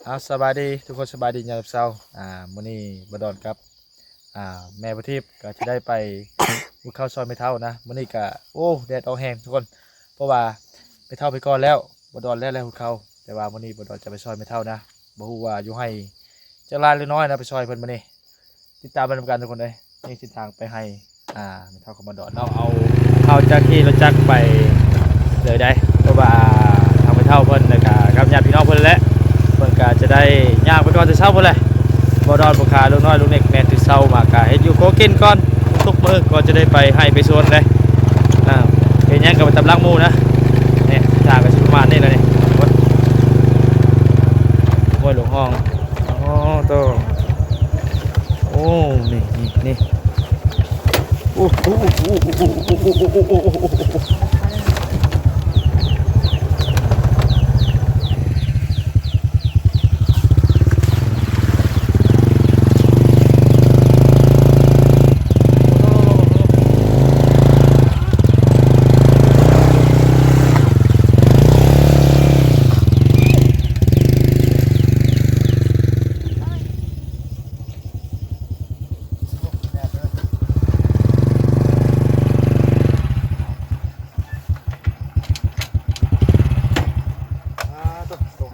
ອາ ສະບາຍດີທຸກຄົນ ສະບາຍດີຍາມເຊົ້າ. ອາ ມື້ນີ້ບ່າວດອນກັບ ອາ ແມ່ປະທີບກໍຈະໄດ້ໄປ ຫຸດເຂົ້າຊ່ອຍແມ່ເຖົ້ານະ. ມື້ນີ້ກໍ ໂອ້ ແດດອອກແຮງທຸກຄົນ ເພາະວ່າແມ່ເຖົ້າໄປກ່ອນແລ້ວ ບ່າວດອນແລ້ວແຫຼະຫຸດເຂົ້າ. ແຕ່ວ່າມື້ນີ້ບ່າວດອນຈະໄປຊ່ອຍແມ່ເຖົ້ານະ ບໍ່ຮູ້ວ່າຢູ່ໄຮ່ຈັກຫຼາຍຫຼືນ້ອຍນະ ໄປຊ່ອຍເພິ່ນມື້ນີ້. ຕິດຕາມໄປນຳກັນທຸກຄົນເອີຍ. ນີ້ເສັ້ນທາງໄປໄຮ່ ອາ ແມ່ເຖົ້າກັບບ່າວດອນເນາະ. ເຮົາ ເຮົາຈະຂີ່ລົດຈັກໄປເລີຍໄດ໋ ເພາະວ່າທາງແມ່ເຖົ້າເພິ່ນ ແລ້ວກະກັບຍາດພີ່ນ້ອງເພິ່ນແຫຼະ ເພິ່ນກະຈະໄດ້ຍ່າງໄປກ່ອນແຕ່ເຊົ້າພຸ້ນແຫຼະ. ບ່າວດອນ ພໍ່ຄ້າ ລຸງນ້ອຍ ລຸງເນັກ ແມ່ນແຕ່ເຊົ້າມາກະເຮັດຢູ່ໂຄກິນກ່ອນ ທຸກມື້ກໍຈະໄດ້ໄປໄຮ່ໄປສວນເດ້. ອາ ເຮັດຫຍັງກໍໄປຕາມຫຼັງໝູ່ນະ. ນີ້ທາງກໍຊິປະມານນີ້ແຫຼະນີ້. ໂອ້ຍ ໂອ້ຍ ຫຼວງຫ້ອງ. ອໍ ໂຕ ໂອ້ ນີ້ ນີ້ ນີ້ ໂອ້ ໂອ້ ໂອ້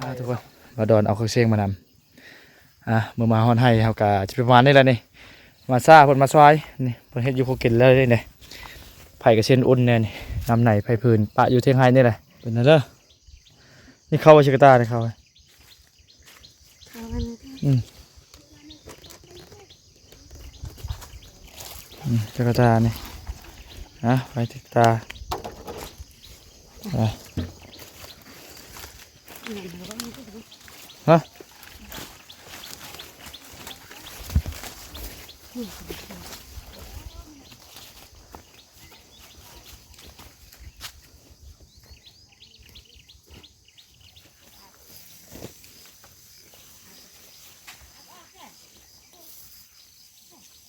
ອາ ທຸກຄົນ ບ່າວດອນເອົາເຄື່ອງເຊງມານຳ. ອາ ເມື່ອມາຮອດໄຮ່ເຮົາກະຈະປະມານນີ້ແຫຼະນີ້. ມາຊ້າເພິ່ນມາສວາຍນີ້ ເພິ່ນເຮັດຢູ່ຄົວກິນເລີຍນີ້. ໄຜກະເຊັນອຸ່ນແດ່ນີ້ ນ້ຳໃນໄຜພື້ນປະຢູ່ເທິງໄຮ່ນີ້ແຫຼະ. ເປັນນັ້ນເດີ ນີ້ເຂົ້າໄວ້ຊິກະຕານີ້ ເຂົ້າໄວ້. ອືມ ອືມ ຈັກກະຕານີ້ ອາ ໄປຈັກກະຕາ ອາ ຮະ.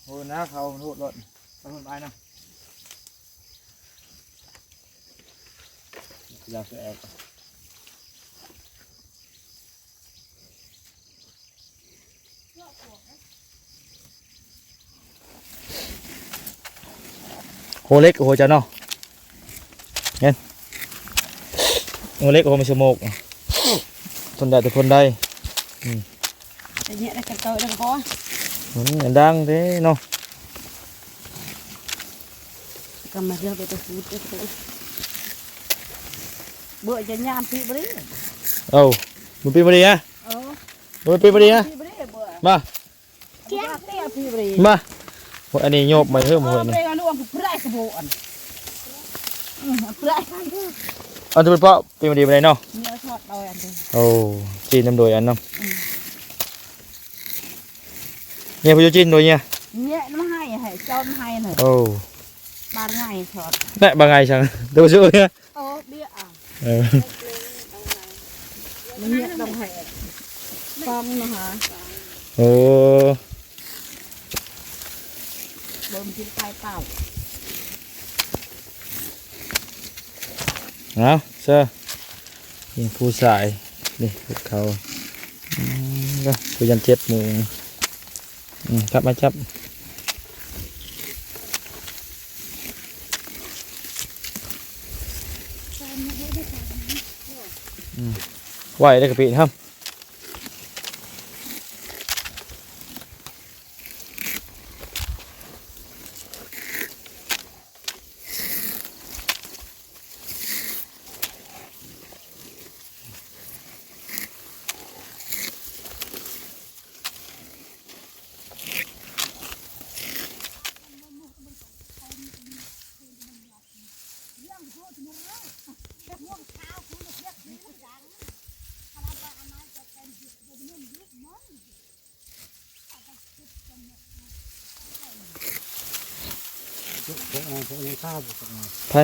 ໂອ້ ໜ້າເຂົາໂຫດໂລດ ເຂົາໂຫດຫຼາຍນະ ຢາກແຊະ. ໂຮເລັກ ໂອ້ໂຫ ເຈົ້າເນາະ ເຫັນ ໂຮເລັກ ໂອ້ໂຫ ມີສະໂໝກ ທົນໄດ້ແຕ່ຄົນໃດ ອືມ ໄດ້ເຍະໄດ້ກັນເກີດໄດ້ພໍ ອືມ ອັນດັງເດ້ເນາະ. ກຳມາເລືອກໄປແຕ່ຟູດເດີ ເບິ່ງຈະຍາມປີບໍລິ ເອົ້າ ມັນປີບໍລິອະ ເອົ້າ ມັນປີບໍລິອະ ປີບໍລິ ມາ ມາ ໂອ້ຍ ອັນນີ້ໂຍບມາເຮີ້ມ ໂອ້ຍ ນີ້ ອັນນີ້ເປັນເປາະ ປີບໍ່ດີບໍ່ໄດ້ເນາະ ໂອ້ ຈີນນຳໂດຍອັນນຳ ເຍ ຜູ້ຢູ່ຈີນໂດຍເຍ ເຍ ນຳໃຫ້ ໃຫ້ ຈອມໃຫ້ນະ ໂອ້ ບາດໄງຊອດ ແນະ ບາດໄງຊັ້ນ ໂຕຊື່ເຍ ໂອ້ ເບຍອະ ເອີ ມັນເນຍຕ້ອງໃຫ້ຟອງນະຫາ ໂອ້ ເບິ່ງກິນໄຂ່ເປົ່າ ເອົາ ເຊີ ນີ້ຜູ້ຊາຍ ນີ້ເຂົາ ອືມ ຜູ້ຍັນເຈັບໝູ ອືມ ຈັບມາຈັບ ອືມ ໄຫວເດ້ກະປິທຳ ໃຜ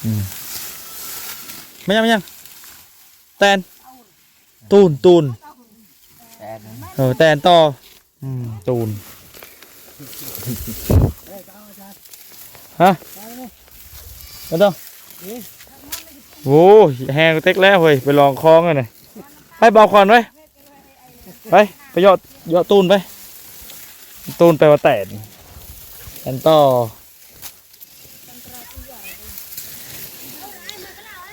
ອືມ ມາຍັງ ມາຍັງ ແຕນ ຕູນ ຕູນ ແຕນ ເອີ ແຕນຕໍ່ ອືມ ຕູນ ຮະ ເອົາຕໍ່ ໂອ້ຍ ແຮງເຕັກແລ້ວເຮີ້ຍ ໄປລອງຄອງຫັ້ນນະ. ໄປ ບໍ່ເອົາຂວັນໄປ ໄປ ໄປເຍາະ ເຍາະຕູນໄປ. ຕູນແປວ່າແຕນ ແຕນຕໍ່.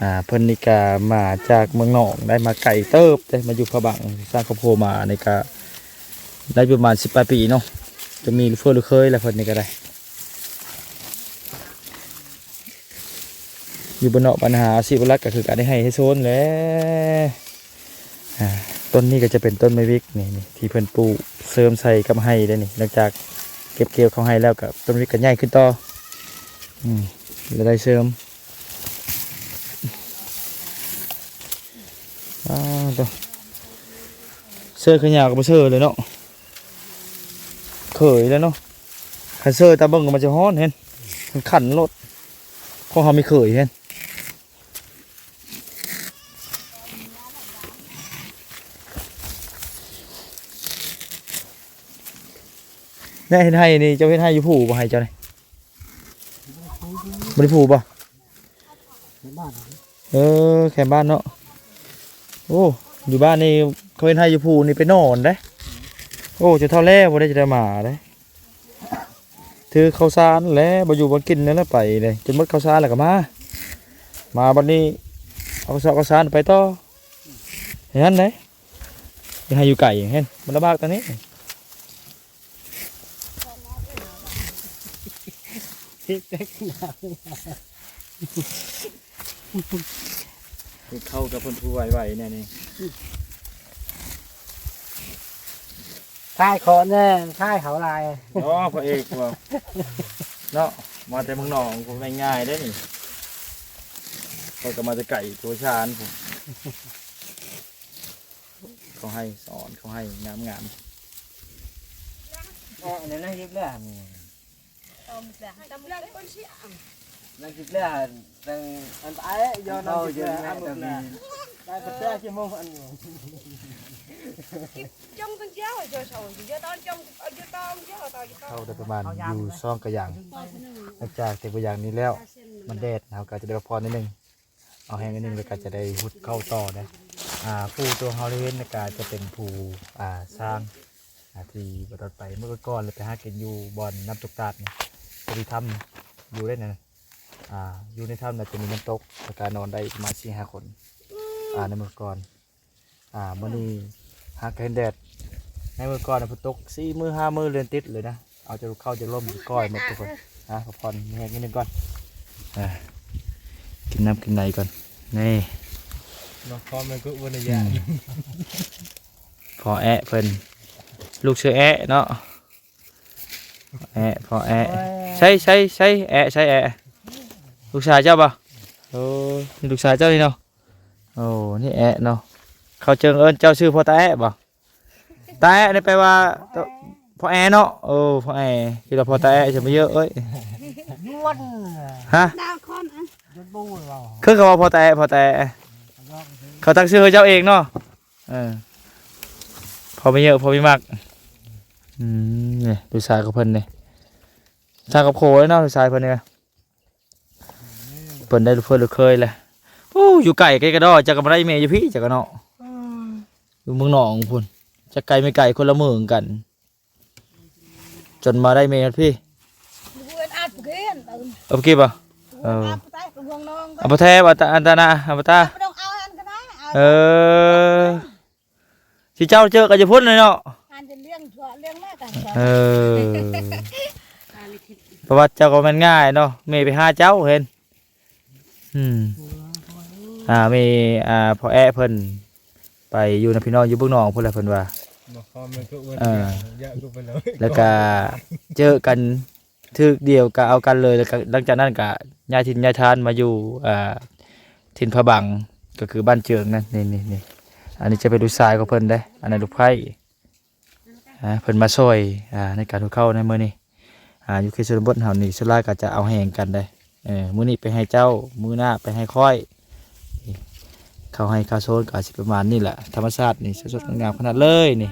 ອ່າ ເພິ່ນນີ້ກະມາຈາກເມືອງນອງ ໄດ້ມາໄກເຕີບເດ້ ມາຢູ່ພະບັງ ສ້າງຄອບຄົວມານີ້ກະໄດ້ປະມານສິບປາຍປີເນາະ ຈະມີລູກເຂີ້ລູກເຂີຍແລ້ວ ເພິ່ນນີ້ກະໄດ້. ຢູ່ບ້ານນອກບ້ານນາ ອາຊີບຫຼັກກໍຄືການເຮັດໄຮ່ເຮັດສວນແຫຼະ. ອ່າ ຕົ້ນນີ້ກໍຈະເປັນຕົ້ນໄມ້ວິກນີ້ ນີ້ທີ່ເພິ່ນປູກເສີມໃສ່ກັບໄຮ່ເດ້ນີ້. ຫຼັງຈາກເກັບກ່ຽວເຂົ້າໄຮ່ແລ້ວ ກໍຕົ້ນວິກກໍໃຫຍ່ຂຶ້ນຕໍ່. ອືມ ລາຍໄດ້ເສີມ. ອ້າວ ໂທ້ ເຊີຂະຫຍາວກໍບໍ່ເຊີເລີຍເນາະ ເຂີຍແລ້ວເນາະ. ຄັນເຊີຕາເບິ່ງມັນຈະຮ້ອນເຫັນ ມັນຄັນໂລດ. ຂອງເຮົາມີເຂີຍເຫັນ. ແນະ ເຮັດໄຮ່ນີ້ ເຈົ້າເຮັດໄຮ່ຢູ່ພູບໍ່ ໄຮ່ເຈົ້ານີ້? ບໍ່ໄດ້ພູບໍ່? ເອີ ແຄມບ້ານເນາະ. ໂອ້ ຢູ່ບ້ານນີ້ເຂົາເຮັດໄຮ່ຢູ່ພູນີ້ໄປນອນເດ້. ໂອ້ ຈົນເຖົ້າແລ້ວບໍ່ໄດ້ຈະໄດ້ມາເດ້. ຖືເຂົ້າສານແຫຼະ ບໍ່ຢູ່ບໍ່ກິນນັ້ນແຫຼະ ໄປເດ້ ຈົນໝົດເຂົ້າສານແລ້ວກໍມາ ມາບັດນີ້ເອົາກະສອບເຂົ້າສານໄປຕໍ່ ເຮັດຫັ້ນເດ້. ເຮັດໄຮ່ຢູ່ໄກ ເຫັນ ມັນລຳບາກຕອນນີ້. ເຮັດເຂົ້າກັບເພິ່ນຜູ້ໄວໆແນວນີ້. ຖ່າຍຂໍແດ່ ຖ່າຍເຂົາຫຼາຍ. ອໍ ພະເອກວ່າເນາະ ມາແຕ່ເມືອງນອກ ບໍ່ແມ່ນງ່າຍເດ້ນີ້. ຂ້ອຍກໍມາແຕ່ໄກໂພຊານພຸ້ນ. ເຂົາໃຫ້ສອນ ເຂົາໃຫ້ງາມໆ. ເອີ ອັນນັ້ນນະ ເຮັດແລ້ວ ເຂົ້າໄດ້ປະມານຢູ່ສອງກະຢ່າງ. ຫຼັງຈາກເກັບກະຢ່າງນີ້ແລ້ວ ມັນແດດ ເຮົາກໍຈະໄດ້ພັກຜ່ອນໜ້ອຍໜຶ່ງ. ເອົາແຮງໜ້ອຍໜຶ່ງ ແລ້ວກໍຈະໄດ້ຫຸດເຂົ້າຕໍ່ເດ້. ອ່າ ຜູ້ຕົວເຮົາໄດ້ເຫັນກໍຈະເປັນຜູ້ ອ່າ ຊ່າງ ອ່າ ທີ່ບໍ່ໄດ້ໄປເມື່ອກ່ອນ ແລ້ວໄປຫາກິນຢູ່ບ່ອນນ້ຳຕົກຕາດນີ້ ກໍມີຖ້ຳຢູ່ເດ້ນັ້ນ. ອ່າ ຢູ່ໃນຖ້ຳນັ້ນຈະມີນ້ຳຕົກ ແລ້ວກໍນອນໄດ້ປະມານສີ່ຫ້າຄົນ ອ່າ ໃນເມື່ອກ່ອນ. ອ່າ ມື້ນີ້ຫາກເຫັນແດດ ໃນມື້ກ່ອນນະ ຝົນຕົກສີ່ມື້ຫ້າມື້ລຽນຕິດເລີຍນະ. ເອົາຈະເຂົ້າຈະລົ້ມຈະກ້ອຍໝົດທຸກຄົນ. ອ່າ ພັກຜ່ອນແຮງນິດໜຶ່ງກ່ອນ. ອ່າ ກິນນ້ຳກິນໃນກ່ອນ. ນີ້ ມາຄອມແມ່ນກໍອວນຍາ ອືມ ພໍ່ແອະເພິ່ນ ລູກຊື່ແອະເນາະ. ແອະ ພໍ່ແອະ. ໂອ້ຍ ໃສ ໃສ ໃສແອະ ໃສແອະ? ລູກຊາຍເຈົ້າບໍ່? ໂອ້ ນີ້ລູກຊາຍເຈົ້ານີ້ເນາະ. ໂອ້ ນີ້ແອະເນາະ. ເຂົາເຈີເອີ້ນເຈົ້າຊື່ພໍ່ຕາແອະບໍ່? ຕາແອະນີ້ແປວ່າ ພໍ່ແອເນາະ. ໂອ້ ພໍ່ແອ ຄິດວ່າພໍ່ຕາແອະ ຈະມາເຍີະເອີຍ ຍວນ ຮະ? ດາວຄອນ ຍວນບູເວົ້າ ຄືເຂົາເວົ້າພໍ່ຕາແອະ ພໍ່ຕາແອະ ເຂົາຕັ້ງຊື່ໃຫ້ເຈົ້າເອງເນາະ. ເອີ ພໍ່ມີເຍີະ ພໍ່ມີມັກ. ອືມ ນີ້ລູກຊາຍຂອງເພິ່ນນີ້ ສ້າງຄອບຄົວເລີຍເນາະ ລູກຊາຍເພິ່ນນີ້. ເພິ່ນໄດ້ລູກເຂີຍລູກເຂີຍແລ້ວ. ໂອ້ ຢູ່ໄກ ໄກກະດໍ ຈັກກໍມາໄດ້ແມ່ຢູ່ພີ້ ຈັກກໍເນາະ. ອືມ ຢູ່ເມືອງນອກພຸ້ນ ຈັກໄກແມ່ໄກ ຄົນລະເມືອງກັນ ຈົນມາໄດ້ແມ່ຮອດພີ້. ເອີ ເອົາໄປເກັບບໍ່? ເອີ ເອົາໄປແທ້ ເອົາໄປແທ້ ອັນຕະນາ ອັນຕະນາ ເອີ ຊິເຈົ້າເຈີກັນຢູ່ພຸ້ນເລີຍເນາະ. ເອີ ປະຫວັດເຈົ້າກໍແມ່ນງ່າຍເນາະ ແມ່ໄປຫາເຈົ້າເຫັນ. ອືມ ອ່າ ແມ່ ອ່າ ພໍ່ແອະເພິ່ນໄປຢູ່ນຳພີ່ນ້ອງຢູ່ເມືອງນອກພຸ້ນແຫຼະ ເພິ່ນວ່າ. ເອີ ແລ້ວກະເຈີກັນ ຖືກດຽວກະເອົາກັນເລີຍ ແລ້ວກະຫຼັງຈາກນັ້ນກະຍ້າຍຖິ່ນຍ້າຍຖານມາຢູ່ ອ່າ ຖິ່ນພະບັງ ກໍຄືບ້ານເຈີງນັ້ນ. ນີ້ໆໆ ອັນນີ້ຈະເປັນລູກຊາຍຂອງເພິ່ນເດ້ ອັນນັ້ນລູກໃພ້ ອ່າ ເພິ່ນມາຊ່ອຍ ອ່າ ໃນການຫຸດເຂົ້າໃນມື້ນີ້. ອ່າ ຢູ່ເຂດຊົນນະບົດເຮົານີ້ ສ່ວນຫຼາຍກໍຈະເອົາແຮງກັນເດ້. ເອີ ມື້ນີ້ໄປໃຫ້ເຈົ້າ ມື້ໜ້າໄປໃຫ້ຂ້ອຍ. ເຂົ້າໄຮ່ເຂົ້າສວນກໍຊິປະມານນີ້ແຫຼະ ທຳມະຊາດນີ້ ສົດໆ ງາມໆ ຂະໜາດເລີຍນີ້.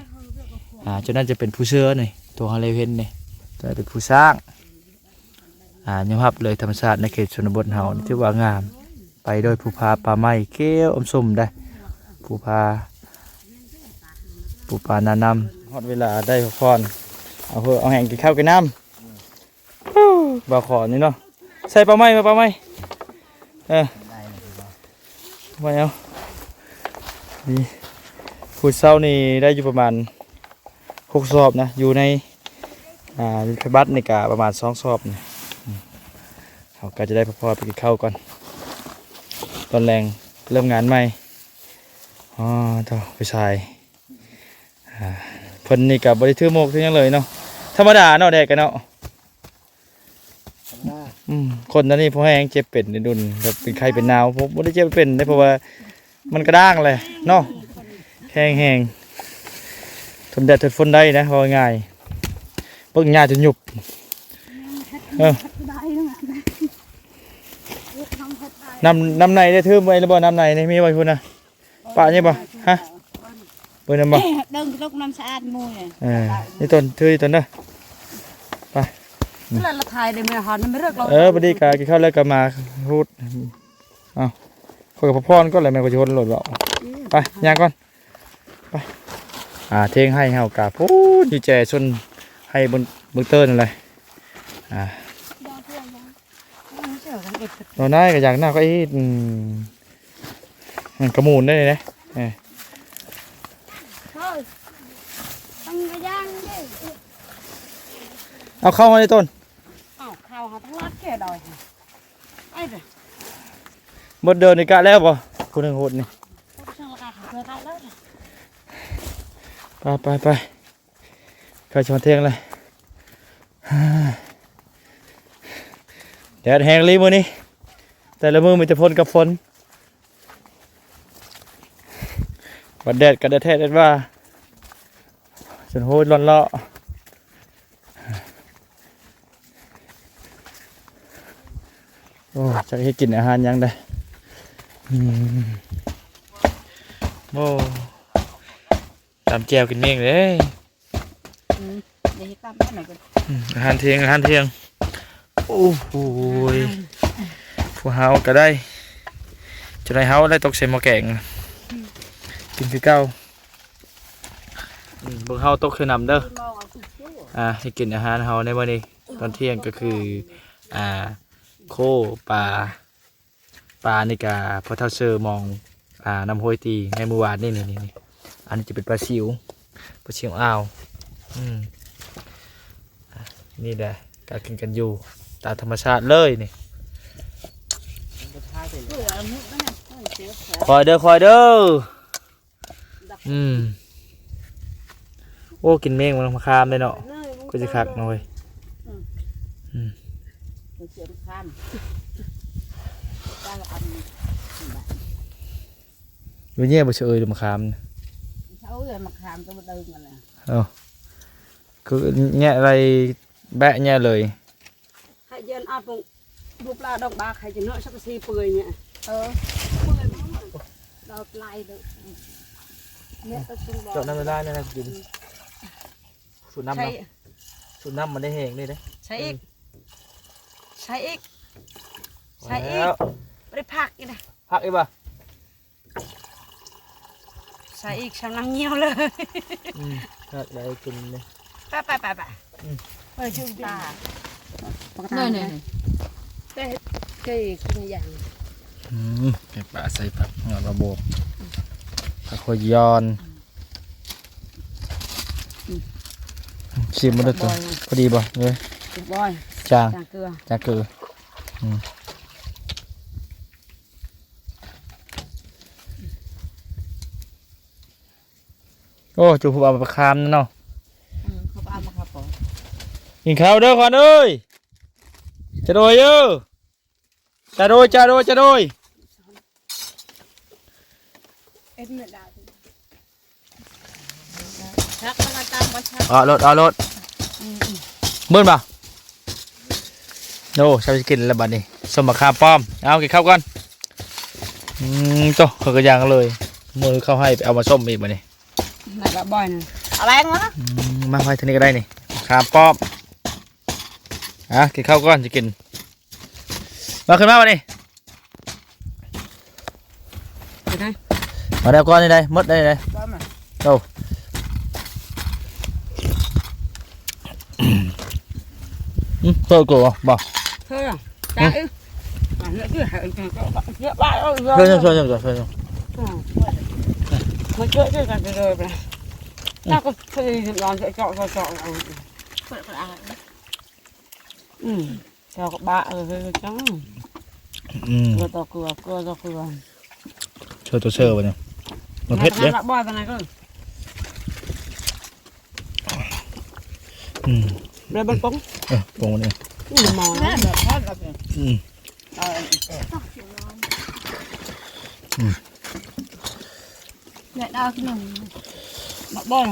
ອ່າ ເຈົ້ານັ້ນຈະເປັນຜູ້ເສືອນີ້ ຕົວເຮົາເລີຍເຫັນນີ້ ຕົວນັ້ນເປັນຜູ້ຊ້າງ. ອ່າ ຍອມຮັບເລີຍ ທຳມະຊາດໃນເຂດຊົນນະບົດເຮົານີ້ຖືວ່າງາມ. ປໂດຍຜູ້ພາປ່າໄມ້ຂຽວອົມຊົມໄດ໋ ຜູ້ພາ ຜູ້ພານານຳ. ຮອດເວລາໄດ້ພັກຜ່ອນ ເອົາເຫື່ອເອົາແຮງ ກິນເຂົ້າກິນນ້ຳ. ບ່າວຂໍນີ້ເນາະ ໃສ່ປາໄມ້ ມາປາໄມ້ ເອີ ໄວ້ເອົາ. ນີ້ ຜູ້ເຊົ້ານີ້ໄດ້ຢູ່ປະມານຫົກສອບນະ ຢູ່ໃນ ອ່າ ໃນໄພບັດນີ້ກະປະມານສອງສອບນະ. ອືມ ເຮົາກະຈະໄດ້ພັກຜ່ອນໄປກິນເຂົ້າກ່ອນ ຕອນແລງເລີ່ມງານໃໝ່. ອໍ ໂທ້ ຜູ້ຊາຍ ອ່າ ເພິ່ນນີ້ກະບໍ່ໄດ້ຖືໝວກຖືຫຍັງເລີຍເນາະ ທຳມະດາເນາະ ແດດກະເນາະ. ອືມ ຄົນອັນນີ້ພໍແຮງເຈັບເປັນດຸນ ແບບເປັນໄຂ້ເປັນໜາວ ບໍ່ ບໍ່ໄດ້ເຈັບເປັນເດ້ ເພາະວ່າມັນກະດ້າງແຫຼະເນາະ ແຂງແຮງ ທົນແດດທົນຝົນໄດ້ນະ ເວົ້າງ່າຍໆ. ເບິ່ງຫຍ້າຈົນຍຸບ ເອີ ນ້ຳ ນ້ຳໃນໄດ້ຖືໄວ້ແລ້ວບໍ່? ນ້ຳໃນນີ້ມີໄວ້ພຸ້ນນະ. ປະນີ້ບໍ່? ຮະ? ເບິ່ງນຳບໍ່? ເດີນລົກນ້ຳສະອາດໝູ່ນີ້. ເອີ ນີ້ຕົນ ຖືນີ້ຕົນເດີ. ໄປ ແລ້ວລະຖ່າຍໄດ້ມື້ຮອດນຳເລິກແລ້ວ. ເອີ ພໍດີກະກິນເຂົ້າແລ້ວກະມາຮູດ. ເອົ້າ ຂ້ອຍກະພັກຜ່ອນກ່ອນແຫຼະ ແມ່ນຂ້ອຍຊິຫົນໂລດເວົ້າ. ໄປ ຍ່າງກ່ອນ ໄປ. ອ່າ ເທິງໄຮ່ເຮົາກະພຸ້ນ ຢູ່ແຈຊົນໄຮ່ເບິ່ງ ເບິ່ງເຕີນນັ້ນແຫຼະ. ອ່າ ດອກເທື່ອຍັງ ດອກນາຍກະຢາກໜ້າກວ່າອີກ. ອືມ ມັນກະໝູນໄດ້ເດ້. ເອີ ເອີ ເອົາເຂົ້າມາໃນຕົ້ນ. ເອົາເຂົ້າຫາທັງລັດແກ່ດອຍ. ໄປເດີ ເບິດເດີນີ້ກະແລ້ວບໍ່? ຜູ້ໜຶ່ງຫົດນີ້. ໄປ ໄປ ໄປ. ໃກ້ຈະຮອດທ່ຽງແລ້ວ. ແດດແຮງອີ່ຫຼີມື້ນີ້ ແຕ່ລະມື້ມີແຕ່ຝົນກັບຝົນ. ບັດແດດກະແດດແທ້ແດດວ່າ ຈົນໂຫຍລ້ອນເລາະ. ໂອ້ ຈັກເຮັດກິນອາຫານຫຍັງໄດ໋. ອືມ ໂອ້ ຕຳແຈ່ວກິນເໝັງເດ້. ອືມ ດຽວເຮັດຕຳໃຫ້ໜ້ອຍກ່ອນ. ອືມ ອາຫານທ່ຽງ ອາຫານທ່ຽງ. ໂອ້ໂຫຍ ພວກເຮົາກະໄດ້ ຈະໄດ້ເຮົາໄດ້ຕົກໃສ່ໝໍ້ແກງ ອືມ ກິນຄືເກົ່າ. ອືມ ເບິ່ງເຮົາຕົກໃສ່ນ້ຳເດີ. ອ່າ ໃຫ້ກິນອາຫານເຮົາໃນມື້ນີ້ຕອນທ່ຽງກະຄື ອ່າ ໂຄ ປາ ປານີ້ກະພໍ່ເຖົ້າເຊີມອງ ອ່າ ນຳຫ້ວຍຕີໃນມື້ວານນີ້. ນີ້ ນີ້ ນີ້ ອັນນີ້ຈະເປັນປາຊິວ ປາຊິວອ່າວ. ອືມ ນີ້ແຫຼະການກິນກັນຢູ່ຕາມທຳມະຊາດເລີຍນີ້. ຄອຍເດີ ຄອຍເດີ. ອືມ ໂອ້ ກິນເໝັງມັນມະຂາມເດ້ເນາະ ຄືຊິຄັກເນາະເວີຍ. ອືມ ອືມ ມັນເສຍມະຂາມ ເຈົ້າອັນ ຢູ່ແຍ່ບໍ່ສະເອີຍມະຂາມນະ. ສະເອີຍມະຂາມກະບໍ່ເດີກັນແຫຼະ. ເອົ້າ ຄືແຍະໄດ້ແບະແຍະເລີຍ. ໃຫ້ເຢັນເອົາປຸງ ບຸບລາດອກບາກໃຫ້ຈະເນາະ ສັກກະສີເປື່ອຍເນຍ. ເອີ ເປື່ອຍ ດອກລາຍເດີ ເນຍ ເຈາະນ້ຳລາຍນັ້ນກິນ. ສູດນ້ຳ ໃສ່ ເນາະ ສູດນ້ຳມັນໄດ້ແຮງເດ້. ໃສ່ອີກ ອືມ ໃສ່ອີກ ໃສ່ອີກ. ບໍ່ໄດ້ຜັກອີກນະ ຜັກອີກບໍ່? ໃສ່ອີກ ຊຳນ້ຳຍ່ຽວເລີຍ. ອືມ ຄັກໄດ້ກິນເລີຍ. ໄປ ໄປ ໄປ ໄປ. ອືມ ເອີ ຈຸດຕາ ນີ້ ນີ້ ແຕ່ເຄີຍກິນຢ່າງ. ອືມ ແກງປາໃສ່ຜັກຫອມລະໂບກ ຜັກໂຄຍອນ. ອືມ ຊີມເບິ່ງດູ ພໍດີບໍ່? ເອີ ຈາງ ຈາງເກືອ ຈາງເກືອ. ອືມ ໂອ້ ຈູຜູ້ບ່າວມາປະຄາມເນາະ. ອືມ ເຂົາເອົາມາຄາປອງ. ກິນເຂົ້າເດີຂວັນເອີຍ. ຈະໂດຍເອີ ຈະໂດຍ ຈະໂດຍ ຈະໂດຍ. ເອັດແມ່ດາວ ເອົາໂລດ ເອົາໂລດ. ອືມ ເບິ່ງບໍ່. ໂອ້ ຊາວຊິກິນແລ້ວບັດນີ້ ສົ້ມໝາກຂາມປ້ອມ. ເອົາ ກິນເຂົ້າກ່ອນ. ອືມ ໂຕ ເຂົາກະຍ່າງເລີຍ ມື້ເຂົ້າໃຫ້ໄປເອົາມາສົ້ມອີກບັດນີ້. ນັ້ນລະບ່ອຍນະ ເອົາແລງມາ. ອືມ ມາໄວ້ທາງນີ້ກະໄດ້ນີ້ ຂາມປ້ອມ. ອ່າ ກິນເຂົ້າກ່ອນ ຊິກິນ. ມາ ຂຶ້ນມາບັດນີ້. ເອົາແນວກ່ອນນີ້ໄດ້ ໝົດໄດ້ໄດ້. ໂອ້ ອືມ ເຊີກວ່າບໍ່? ເຊີ ອືມ ເຈົ້າກໍບະເອີຍ ເຈົ້າ ອືມ ເກືອຕໍ່ເກືອ ເກືອຕໍ່ເກືອ ເຊີຕໍ່ເຊີບັດນີ້ ມັນເຜັດເດ້ ບໍ່ປານໃດກໍ ອືມ ແລ້ວມັນປົງ ເອີ ປົງນີ້ ອືມ ໝໍ ແມ່ນແບບນັ້ນ ອືມ ເອົາອັນນີ້ ອືມ ແລະດາວໜຶ່ງ ບັກບ່ອງ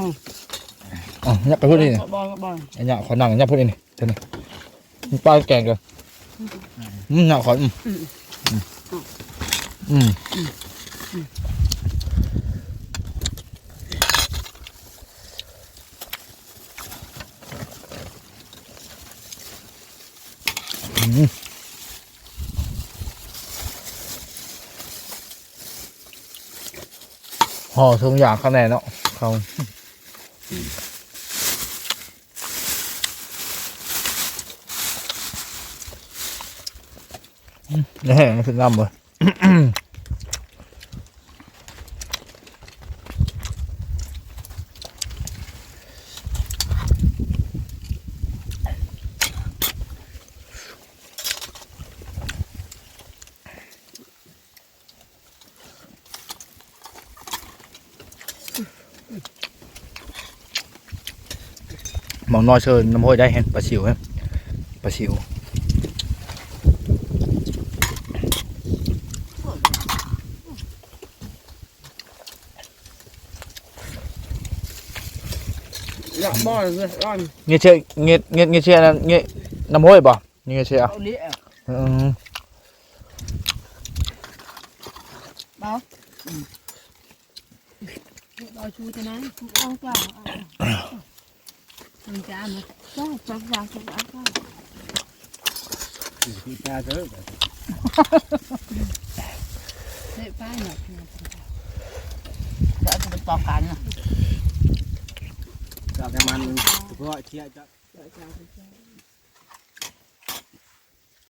ເອົາ ຍັບໄປພຸ້ນນີ້ ບັກບ່ອງ ບັກບ່ອງ ອັນນີ້ຂໍນັ່ງ ຍັບພຸ້ນນີ້ ຕົວນີ້ ປາແກງກັນ ອືມ ໜ້າຂອນ ອືມ ອືມ ອືມ ອືມ ຫໍ່ຖົງຢາງຂ້າງໃນເນາະ ເຂົາ ອືມ ແຫ້ງຄືນ້ຳເວີຍ ໝ່ອງນ້ອຍເຊີນນ້ຳຫ້ວຍໄດ້ແຮງ ປາຊິວແຮງ ປາຊິວ ຢາກບໍ່ເລີຍ ເງີດເຊຍ ເງີດ ເງີດ ເງີດເຊຍນັ້ນ ເງີດນ້ຳຫ້ວຍບໍ່? ນີ້ເຊຍ ເອົານີ້ ອືມ ບໍ່ ອືມ ບໍ່ຊູຈະນັ້ນ ເອົາກວ່າ ເອົາ ມັນຈະມາ ຈ້າ ຈ້າ ຈ້າ ຈ້າ ຈ້າ ຈ້າ ເດີ ເດະ ໄປເນາະ ຈະເປັນປອງກັນເນາະ ຈາກແຕ່ມັນ ເພາະເຊຍຈະ